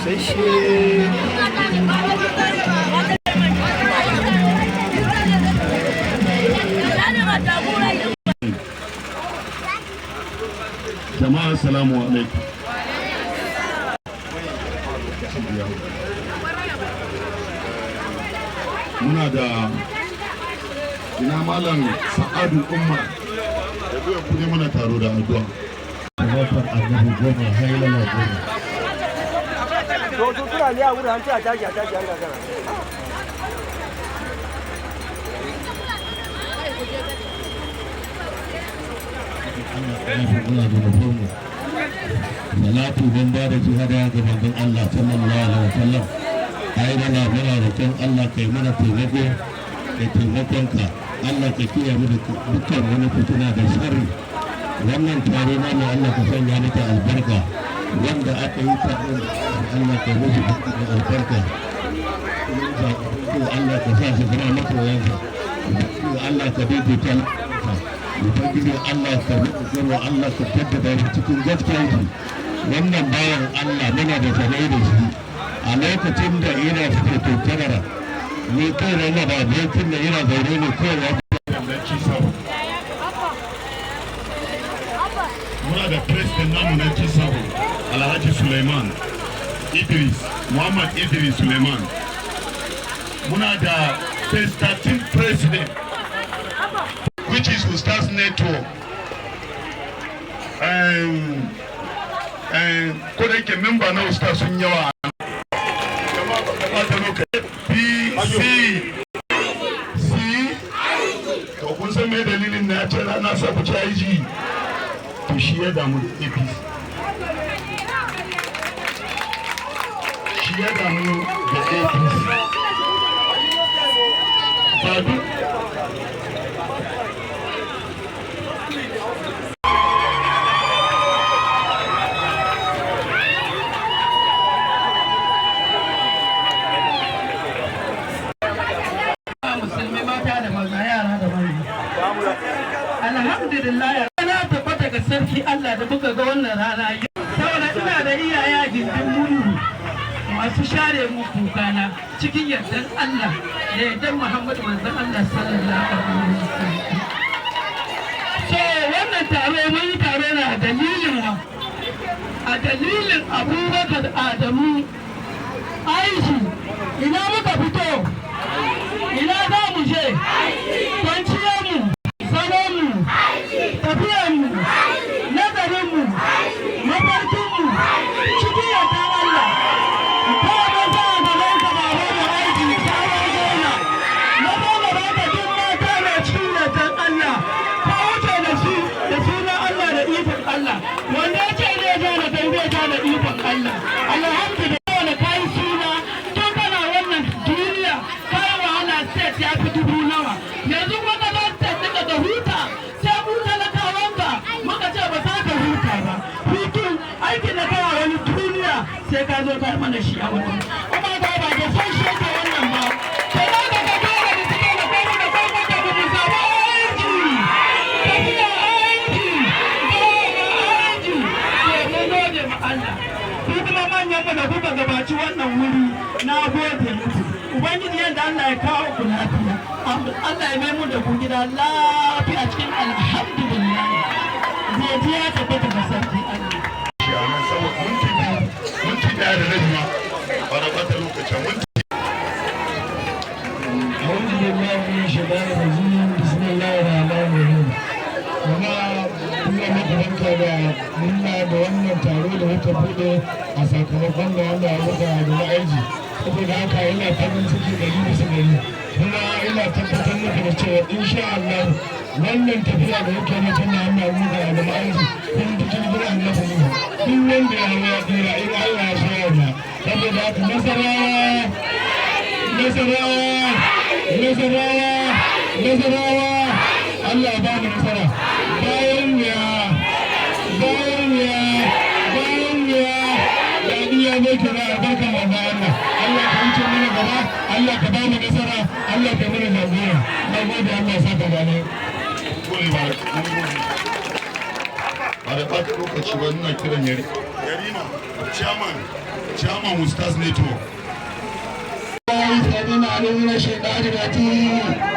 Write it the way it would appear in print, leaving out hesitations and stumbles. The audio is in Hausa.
Busasshe. Jama'a, assalamu alaikum. Muna da ina Malam Sa'adu Umar da zuwa kuje mana taro da addu'a. Salatar Annabi 10, hailala 10. To, su suna ne a wurin, an ce a tashi, a tashi, an gagara. Allah ka yafe muna zunubanmu. Salatu don ba da jihada ga manzon Allah sallallahu alaihi wasallam. Hailala, muna roƙon Allah kai mana taimako da taimakonka. Allah ka kiyaye mu da dukkan wani fitina da sharri. Wannan taro na mu, Allah ka sanya mata albarka. Wanda aka yi taron, Allah ka musu da albarka. Allah ka sa su zama masoyansa. Allah ka daidaita. Ubangiji Allah ka rubuta, Allah ka jaddada shi cikin gaskiyarsu. Wannan bawan Allah muna da sanai da shi a lokacin da yana fito kyamara ni kai na da abokin da yana zaune ne kawai ya Na G7, muna da president namu na G7, Alhaji Suleiman Idris, Muhammad Idris Suleiman. Muna da phase 13 president, which is Ustaz Network. Ko da yake member na Ustaz sun yawa. Jama'a, ba ta bata lokaci. B C C. To, kun san me dalilin na ce na sa ku ci IG? To, shi ya damu da APC, shi ya damu da APC, ba duk. Musulmi mata da maza, yara da manya, alhamdulillah, na tabbata ga sarki Allah da muka ga wannan rana yau, saboda ina da iyaye a gindin murhu masu share mu kukana cikin yardan Allah da yardan Muhammadu manzon Allah sallallahu alaihi wasallam. So wannan taro, mun yi taro na dalilin wa, a dalilin Abubakar Adamu Aishu. Ina muka fito? Ina za mu je? Kwanciyarmu, zamanmu, tafiyarmu, nazarinmu, mafarkinmu, cikin yardan Allah. Ko mun sa a gaban ka, baba mu aiki sabon gona. Na zo gaba ka, duk mata na cikin yardan Allah. Ka wuce da su da sunan Allah da ikon Allah. Wanda ya ce zai ja da kai, zai ja da ikon Allah. Alhamdulillah da kai suna tun kana wannan duniya, kai wahala state ya fi dubu nawa. Yanzu kuma ka zo state ɗinka ka huta, sai mu talakawanka muka ce ba za ka huta ba. Hutu aikin da kai a wani duniya, sai ka zo ka yi mana shi a wani. Kuma ba ba da son shi yake wannan ba. Sai ka ga dole mu fito da kai da kai da mu samu aiki. Tafiya aiki. Dole aiki. To, mun gode ma Allah. Ku kuma manyan mu da kuka gabaci wannan wuri, na gode muku. Ubangiji, yadda Allah ya kawo ku lafiya, Allah ya mai mu da ku gida lafiya cikin alhamdulillah. Godiya tabbata ga sarki Allah. Shi a nan saboda minti 2, minti 1 da rabi ma, ba da bata lokacin minti. أعوذ بالله من الشيطان الرجيم، بسم الله الرحمن الرحيم. Jama'a, ina muku barka da murna da wannan taro da muka bude a sakamakon da wanda muka da aiki. Saboda haka ina farin ciki 100%, kuma ina tabbatar muku da cewa insha Allah wannan tafiya da muke na tana Allah muka da aiki, kun fi jirgin Annabi Nuhu, duk wanda ya hau ya tsira in Allah ya so yarda. Saboda haka, Nasarawa, Nasarawa, Nasarawa, Nasarawa, Allah ya ba mu nasara. Bayan ya, bayan ya, bayan ya, daɗi ya zo kira albarkan manzo Allah. Allah ka wuce mana gaba, Allah ka ba mu nasara, Allah ka mana jagora. Na gode, Allah ya saka gane. Gode ba, mun gode. Ba da ɓata lokaci ba, ina kiran Yarima. Chairman, Ustaz Network. الله السميع العليم من الشيطان الرجيم.